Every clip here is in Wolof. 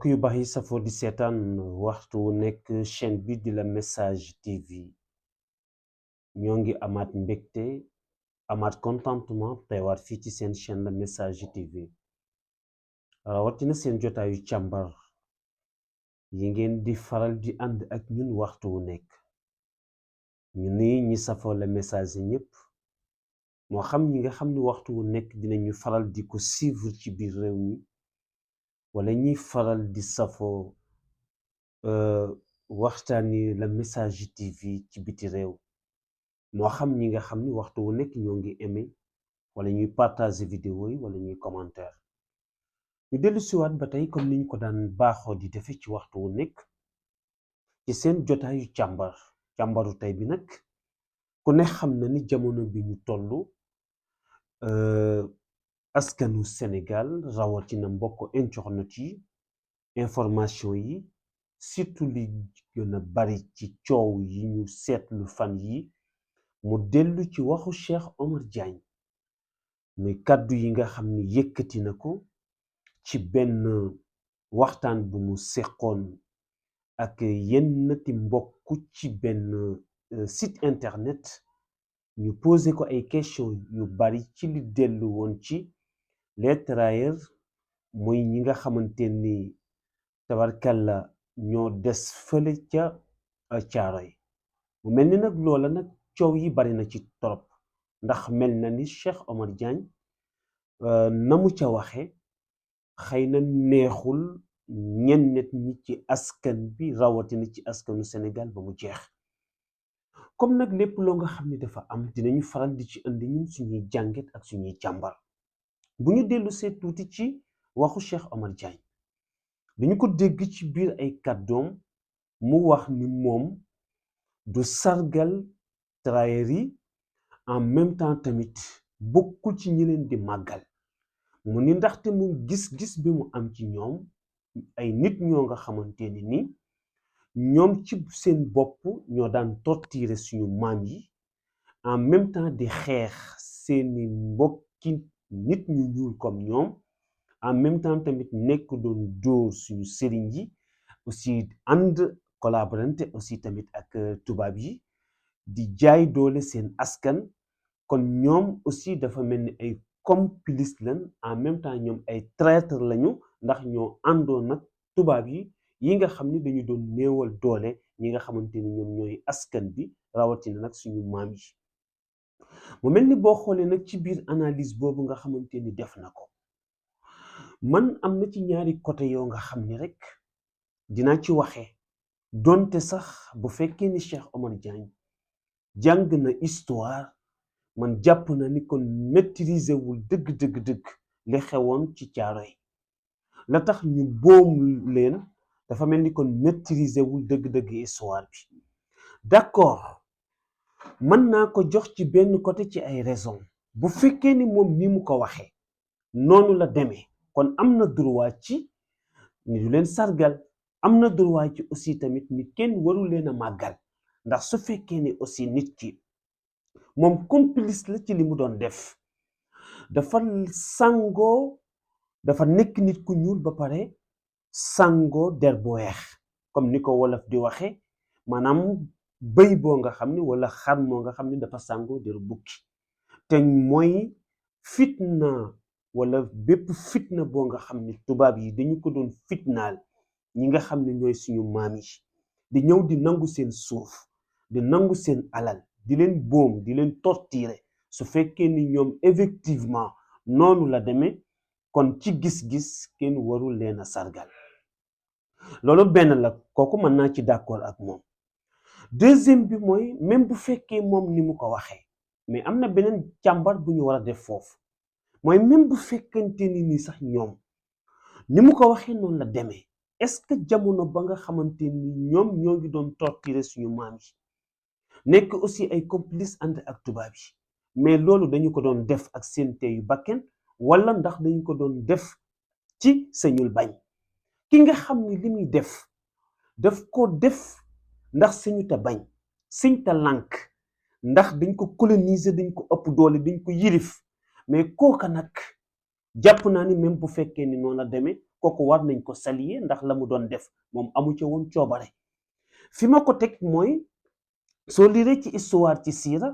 mbokk yu baax yi safoo di seetaan waxtu wu nekk chaîne bi di la message TV ñoo ngi amaat mbégte amaat contentement teewaat fii ci seen chaîne la message TV rawatina seen jotaayu càmbar yi ngeen di faral di ànd ak ñun waxtu wu nekk ñu ni ñi safoo la message yi ñëpp moo xam ñi nga xam ni waxtu wu nekk dinañu faral di ko suivre ci biir réew mi wala ñiy faral di safoo waxtaani la message TV ci biti réew moo xam ñi nga xam ni waxtu wu nekk ñoo ngi aimé wala ñuy partager vidéo yi wala ñuy commentaire ñu dellu siwaat ba tey comme niñ ko daan baaxoo di defe ci waxtu wu nekk ci seen jotaayu càmbaru tey bi nag ku ne xam na ni jamono bi ñu toll askanu Sénégal rawatina mbokk internet yi information yi surtout li gën a bari ci coow yi ñu seetlu fan yi mu dellu ci waxu Cheikh Omar Diagne muy kàddu yi nga xam ni yëkkati na ko ci benn waxtaan bu mu seqoon ak yennati mbokk ci benn site internet ñu posé ko ay question yu bari ci li dellu woon ci les travailleurs muy ñi nga xamante ni tabarkalla ñoo des fële ca Caaroy mu mel ni nag loola nag coow yi bari na ci torop ndax mel na ni Cheikh Omar Diagne na mu ca waxe xëy na neexul ñenn nit ñi ci askan bi rawatina ci askanu Sénégal ba mu jeex comme nag lépp loo nga xam ni dafa am dinañu faral di ci indi ñun suñuy jànget ak suñuy càmbar bu ñu dellu see tuuti ci waxu Cheikh Omar Diagne dañu ko dégg ci biir ay kàddoom mu wax ni moom du sargal travailleurs yi en même temps tamit bokkul ci ñi leen di màggal mu ni ndaxte moom gis-gis bi mu am ci ñoom ay nit ñoo nga xamante ni ñoom ci seen bopp ñoo daan torturer suñu maam yi en même temps di xeex seeni mbokki nit ñu ñuul comme ñoom en même temps tamit nekk doon dóor suñu sëriñ yi aussi ànd collaborante aussi tamit ak tubaab yi di jaay doole seen askan kon ñoom aussi dafa mel ni ay complice lañ en même temps ñoom ay traître lañu ndax ñoo àndoon nag tubaab yi nga xam ni dañu doon néewal doole ñi nga xamante ni ñoom ñooy askan bi rawatina nag suñu maam yi mu mel ni boo xoolee nag ci biir analyse boobu nga xamante ni def na ko man am na ci ñaari côté yoo nga xam ni rek dinaa ci waxee donte sax bu fekkee ni Cheikh Omar Diagne jàng na histoire man jàpp na ni kon maîtriser wul dëgg li xewoon ci Caaroy la tax ñu boom leen dafa mel ni kon maîtriser wul dëgg histoire bi d'accord mën naa ko jox ci benn côté ci ay raison bu fekkee ni moom ni mu ko waxee noonu la demee kon am na droit ci ni du leen sargal am na droit ci aussi tamit ni kenn warul leen a màggal ndax su fekkee ni aussi nit ki moom complice la ci li mu doon def dafa nekk nit ku ñuul ba pare sangoo der bu weex comme ni ko wolof di waxe maanaam bëy boo nga xam ni wala xar moo nga xam ni dafa sangoo der bukki te mooy fitna wala bépp fitna boo nga xam ni tubaab yi dañu ko doon fitnaal ñi nga xam ne ñooy suñu maam yi di ñëw di nangu seen suuf di nangu seen alal di leen boom di leen torturer su fekkee ni ñoom effectivement noonu la demee kon ci gis-gis kenn warul leen a sargal loolu benn la kooku mën naa ci d'accord ak moom deuxième bi mooy même bu fekkee moom ni mu ko waxee mais am na beneen càmbar bu ñu war a def foofu mooy même bu fekkente ni sax ñoom ni mu ko waxee noonu la demee est-ce que jamono ba nga xamante ni ñoom ñoo ngi doon torturer suñu maam yi nekk aussi ay complice ànd ak tubaab yi mais loolu dañu ko doon def ak seen teyu bakken wala ndax dañu ko doon def ci sañul bañ ki nga xam ni li muy daf ko def ndax sañu ta bañ sañ ta lànk ndax dañ ko coloniser dañ ko ëpp doole dañ ko yilif mais kooka nag jàpp naa ni même bu fekkee ni noonu la demee kooku war nañ ko saluer ndax la mu doon def moom amu ca woon coobare. fi ma ko teg mooy soo lire ci histoire ci siira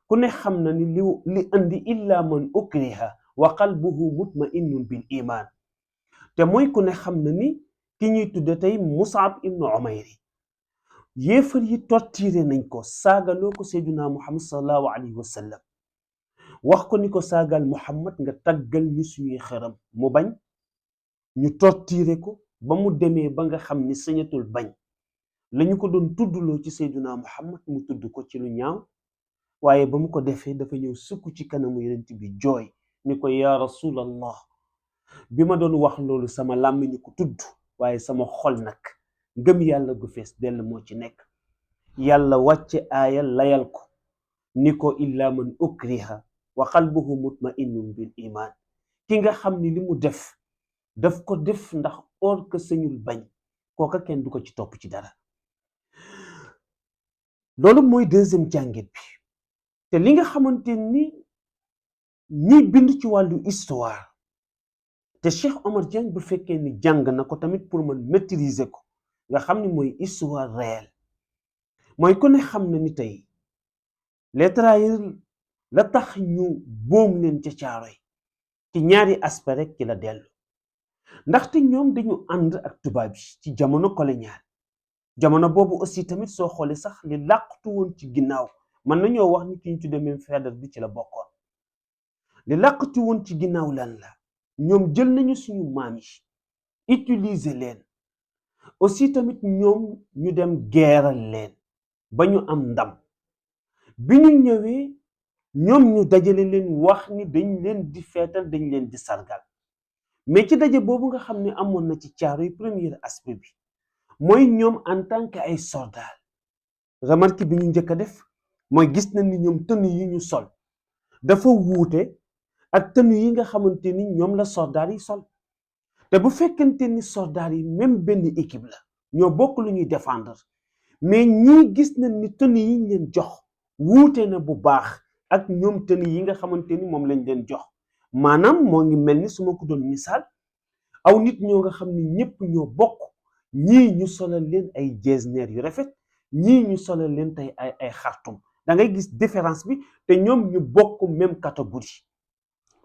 ku ne xam na ni li andi illa man ukriha wa qalbuhu mutma'innun bil iman te mooy ku ne xam na ni ki ñuy tudde tey Mus'ab ibnu Umayr yéefar yi torturé nañ ko saagaloo ko Seydina Muhammad sallallahu alayhi wa sallam wax ko ni ko saagal Muhammad nga taggal ñu suñuy xëram mu bañ ñu torturé ko ba mu demee ba nga xam ni sañatul bañ lañu ko doon tuddloo ci Seydina Muhammad mu tudd ko ci lu ñaaw waaye ba mu ko defee dafa ñëw sukk ci kanamu yonent bi jooy ni ko yaa rasulallah bi ma doon wax loolu sama làmmiñu ko tudd waaye sama xol nag ngëm yàlla gu fees dell moo ci nekk. yàlla wàcce aaya layal ko ni ko illa man ukriha wa qalbuhu mutma'innun bil iman ki nga xam ni li mu daf ko def ndax or que sañul bañ kooka kenn du ko ci topp ci dara. loolu mooy deuxième jàngit bi te li nga xamante ni ñuy bind ci wàllu histoire te Cheikh Omar Diagne bu fekkee ni jàng na ko tamit pour man maîtriser ko nga xam ni mooy histoire réelle mooy ku ne xam na ni tey les trahir la tax ñu boom leen ca Caaroy ci ñaari aspect rek ci la dellu ndaxte ñoom dañu ànd ak tubaab yi ci jamono colonial jamono boobu aussi tamit soo xoolee sax li làqtu woon ci ginnaaw mën nañoo wax ni ki ñu tudde même Faidherbe bi ci la bokkoon li làqtu woon ci ginnaaw lan la ñoom jël nañu suñu maam yi utiliser leen aussi tamit ñoom ñu dem geeral leen ba ñu am ndam bi ñu ñëwee ñoom ñu dajale leen wax ni dañ leen di feetal dañ leen di sargal mais ci daje boobu nga xam ne amoon na ci Caaroy premier aspect bi mooy ñoom en tant que ay soldats remarque bi ñu njëkk a def mooy gis nañ ni ñoom tenue yi ñu sol dafa wuute ak tenue yi nga xamante ni ñoom la soldats yi sol te bu fekkente ni soldats yi même benn équipe la ñoo bokk lu ñuy défendre mais ñii gis nañ ni tenue yi ñu leen jox wuute na bu baax ak ñoom tenue yi nga xamante ni moom lañ leen jox maanaam moo ngi mel ni su ma ko doon misaal aw nit ñoo nga xam ni ñëpp ñoo bokk ñii ñu solal leen ay jesner yu rafet ñii ñu solal leen tey ay xartum da ngay gis différence bi te ñoom ñu bokk même catégorie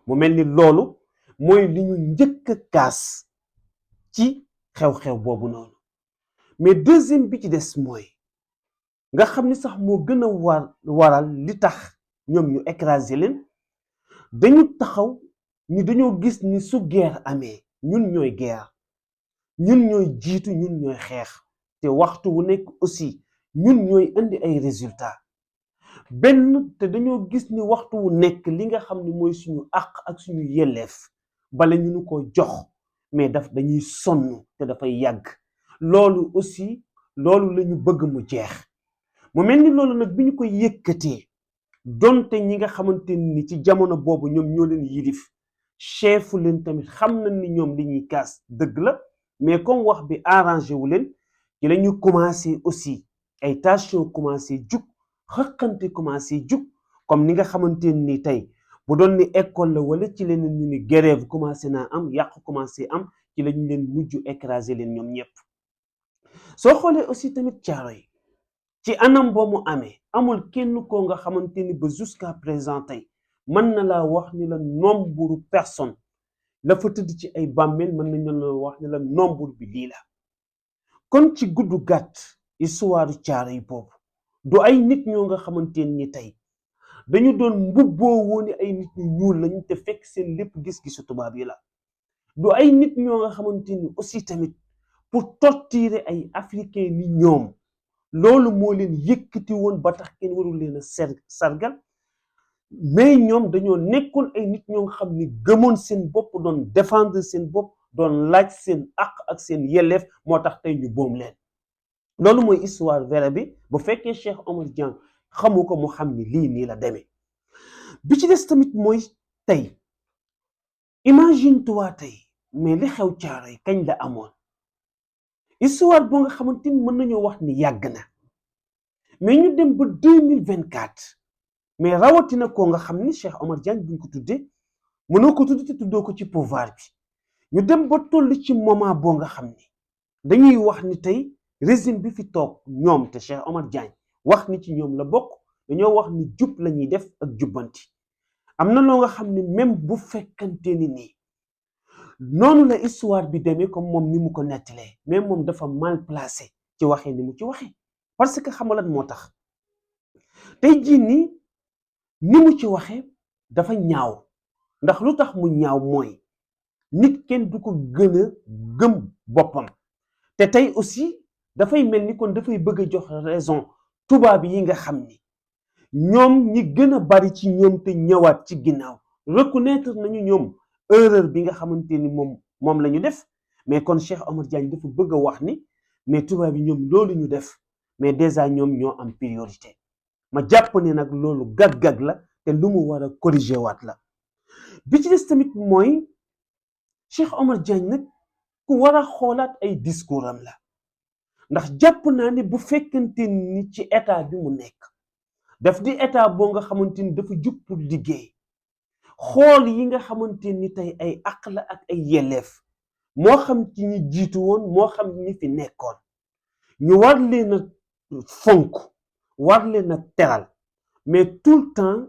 mu mel ni loolu mooy li ñu njëkk a kaas ci xew-xew boobu noonu mais deuxième bi ci des mooy nga xam ni sax moo gën a waral li tax ñoom ñu écraser leen dañu taxaw ni dañoo gis ni su guerre amee ñun ñooy guerre ñun ñooy jiitu ñun ñooy xeex te waxtu wu nekk aussi ñun ñooy indi ay résultats benn te dañoo gis ni waxtu wu nekk li nga xam ni mooy suñu àq ak suñu yelleef bala ñu nu ko jox mais dañuy sonn te dafay yàgg loolu aussi loolu la ñu bëgg mu jeex mu mel ni loolu nag bi ñu koy yëkkatee donte ñi nga xamante ni ci jamono boobu ñoom ñoo leen yilif chefu leen tamit xam nañ ni ñoom li ñuy kaas dëgg la mais comme wax bi arrangé wu leen ci la ñu commencé aussi ay tension commencé jug xëqante commencé jug comme ni nga xamante ni tey bu doon ni école la wala ci leneen ñu ni grève commencé naa am yàq commencé am ci la ñu leen mujj écraser leen ñoom ñëpp soo xoolee aussi tamit Caaroy ci anam boo mu amee amul kenn koo nga xamante ni ba jusqu'à présent tey mën na laa wax ni la nombre personne la fa tëdd ci ay bàmmeel mën nañu la wax ni la nombre bi lii la kon ci guddu gàtt histoire Caaroy boobu du ay nit ñoo nga xamante ni tey dañu doon mbubboo wooni ay nit ñu ñuul lañu te fekk seen lépp gis-gisu tubaab yi la du ay nit ñoo nga xamante ni aussi tamit pour torturer ay africain ni ñoom loolu moo leen yëkkati woon ba tax kenn warul leen a sargal mais ñoom dañoo nekkoon ay nit ñoo nga xam ni gëmoon seen bopp doon défendre seen bopp doon laaj seen àq ak seen yelleef moo tax tey ñu boom leen loolu mooy histoire vraie bi bu fekkee Cheikh Omar Diagne xamu ko mu xam ni lii nii la demee bi ci des tamit mooy tey imagine toi tey mais li xew Caaroy kañ la amoon histoire boo nga xamante ni mën nañoo wax ni yàgg na mais ñu dem ba 2024 mais rawatina koo nga xam ni Cheikh Omar Diagne buñ ko tuddee mënoo ko tudd te tuddoo ko ci pouvoir bi ñu dem ba toll ci moment boo nga xam ni dañuy wax ni tey régime bi fi toog ñoom te Cheikh Omar Diagne wax ni ci ñoom la bokk dañoo wax ni jub la ñuy def ak jubbanti am na loo nga xam ni même bu fekkante ni nii noonu la histoire bi demee comme moom ni mu ko nettalee mais moom dafa mal placé ci waxee ni mu ci waxee parce que xam nga lan moo tax tey jii nii ni mu ci waxee dafa ñaaw ndax lu tax mu ñaaw mooy nit kenn du ko gën a gëm boppam te tey aussi dafay mel ni kon dafay bëgg a jox raison tubaab yi nga xam ni ñoom ñi gën a bari ci ñoom te ñëwaat ci ginnaaw reconnaître nañu ñoom erreur bi nga xamante ni moom la ñu def mais kon Cheikh Omar Diagne dafa bëgg a wax ni mais tubaab yi ñoom loolu ñu def mais déjà ñoom ñoo am priorité ma jàpp ne nag loolu gag-gag la te lu mu war a corriger waat la bi ci des tamit mooy Cheikh Omar Diagne nag ku war a xoolaat ay discours am la ndax jàpp naa ne bu fekkante ni ci état bi mu nekk daf di état boo nga xamante ni dafa jug pour liggéey xool yi nga xamante ni tey ay àq la ak ay yelleef moo xam ci ñi jiitu woon moo xam ñi fi nekkoon ñu war leen a fonk war leen a teral mais tout le temps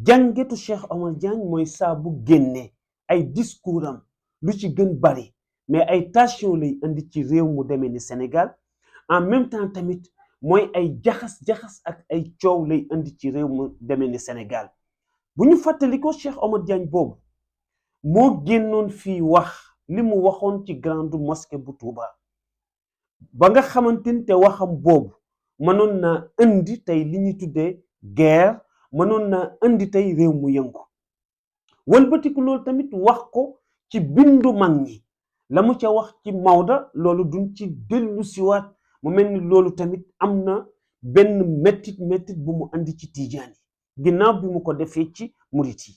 jàngetu Cheikh Omar Diagne mooy saa bu génnee ay discours am lu ci gën bari mais ay tension lay indi ci réew mu demee ni Sénégal en même temps tamit mooy ay jaxas-jaxas ak ay coow lay indi ci réew mu demee ni Sénégal bu ñu fàttali ko Cheikh Omar Diagne boobu moo génnoon fii wax li mu waxoon ci grande mosquée bu Touba ba nga xamante ni te waxam boobu mënoon naa indi tey li ñuy tuddee guerre mënoon naa indi tey réew mu yëngu wëlbatiku loolu tamit wax ko ci bindu mag ñi la mu ca wax ci Maodo loolu duñ ci dellu siwaat mu mel ni loolu tamit am na benn méttit bu mu andi ci tiijaan yi ginnaaw bi mu ko defee ci murit yi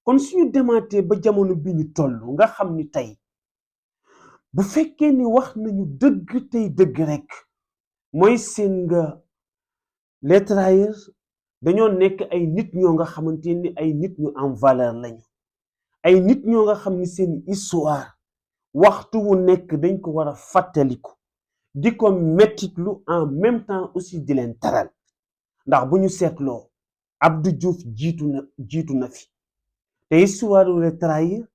kon suñu demaatee ba jamono bi ñu toll nga xam ni tey bu fekkee ni wax nañu dëgg tey dëgg rek mooy seen nga les travailleurs dañoo nekk ay nit ñoo nga xamante ni ay nit ñu am valeur lañu ay nit ñoo nga xam ni seen histoire waxtu wu nekk dañ ko war a fàttaliku di ko mettitlu en même temps aussi di leen taral ndax bu ñu seetloo Abdou Diouf jiitu na fi te histoire les travailleurs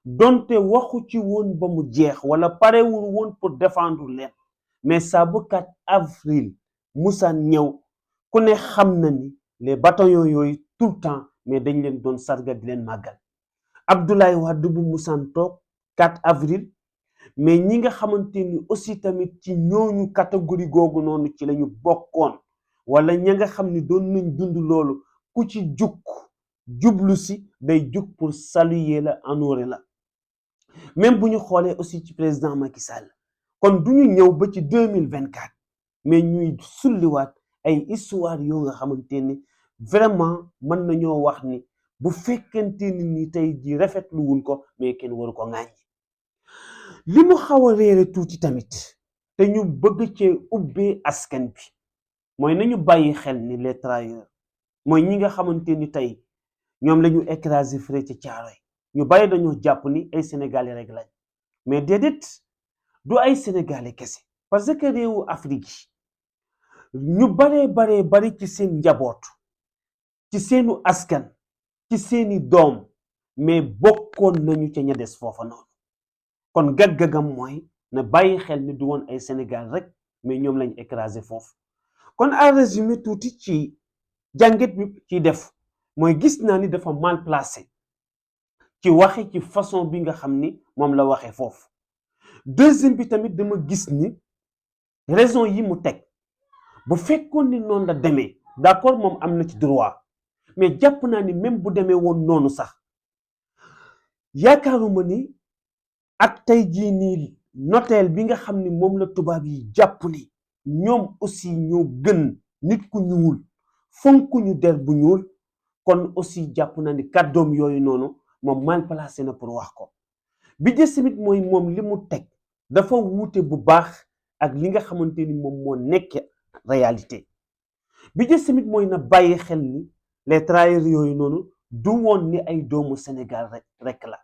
donte waxu ci woon ba mu jeex wala parewul woon pour défendre leen mais saa bu 4 avril musaan ñëw ku ne xam na ni les bataillons yooyu tout le temps mais dañ leen doon sarga di leen màggal Abdoulaye Wade bu musaan toog 4 avril mais ñi nga xamante ni aussi tamit ci ñooñu catégorie googu noonu ci lañu bokkoon wala ña nga xam ni doon nañ dund loolu ku ci jublu si day jug pour saluer la honorer la même bu ñu xoolee aussi ci président Macky Sall kon du ñu ñëw ba ci 2024 mais ñuy sulliwaat ay histoire yoo nga xamante ni vraiment mën nañoo wax ni bu fekkente ni tey ji rafetlu wuñ ko mais kenn waru ko ŋaañi li mu xaw a réere tuuti tamit te ñu bëgg cee ubbee askan bi mooy nañu bàyyi xel ni les travailleurs mooy ñi nga xamante ni tey ñoom la ñu écrasé fële ci Caaroy ñu bàyyi dañoo jàpp ni ay sénégalais rek lañ mais déedéet du ay sénégalais kese parce que réewu Afrique yi ñu bari ci seen njaboot ci seenu askan ci seeni doom mais bokkoon nañu ca ña des foofa noonu kon gag-gagam mooy na bàyyi xel ni du woon ay Sénégal rek mais ñoom lañ écrasé foofu kon à résumé tuuti ci jàngat bi ci def mooy gis naa ni dafa mal placé ci waxe ci façon bi nga xam ni moom la waxee foofu deuxième bi tamit dama gis ni raison yi mu teg bu fekkoon ni noonu la demee d'accord moom am na ci droit mais jàpp naa ni même bu demee woon noonu sax yaakaaruma ni ak tey jii nii noteel bi nga xam ni moom la tubaab yi jàpp ni ñoom aussi ñoo gën nit ku ñuul fonkuñu der bu ñuul kon aussi jàpp naa ni kàddoom yooyu noonu moom mal placé na pour wax ko bi des tamit mooy moom li mu teg dafa wuute bu baax ak li nga xamante ni moom moo nekk réalité bi des tamit mooy na bàyyi xel ni les travailleurs yooyu noonu du woon ni ay doomu Sénégal rek la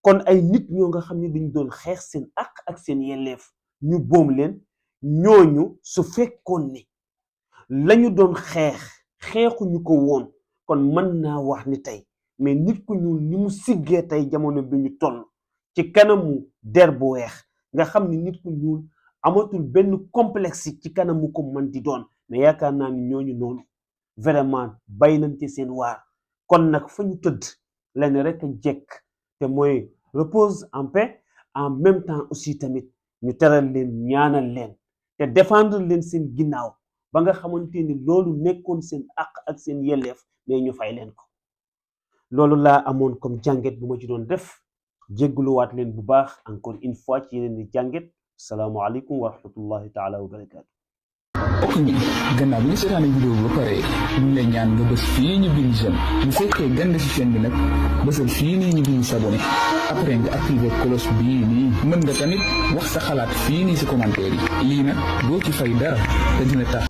kon ay nit ñoo nga xam ne dañ doon xeex seen àq ak seen yelleef ñu boom leen ñooñu su fekkoon ne lañu doon xeexuñu ko woon kon mën naa wax ni tey mais nit ku ñuul ni mu siggee tey jamono bi ñu toll ci kanamu der bu weex nga xam ni nit ku ñuul amatul benn complexe ci kanamu ko mën di doon mais yaakaar naa ni ñooñu noonu vraiment bay nañ ci seen waar kon nag fa ñu tëdd leen rek a jekk te mooy repose en paix en même temps aussi tamit ñu teral leen ñaanal leen te défendre leen seen ginnaaw ba nga xamante ni loolu nekkoon seen àq ak seen yelleef mais ñu fay leen ko loolu laa amoon comme jànget bu ma ci doon def jégguluwaat leen bu baax encore une fois ci yeneen di jànget salaamualeykum wa rahmatullahi taala wa barakaatu. ok gannaaw bi nga seetaane vidéo bi ba pare ñu ngi lay ñaan nga bës fii ñu bind j'aime bu fekkee gande si chaîne bi nag bësal fii nii ñu bind s'abonné après nga activé cloche bii nii mën nga tamit wax sa xalaat fii nii si commentaire yi lii nag doo ci fay dara te dina tax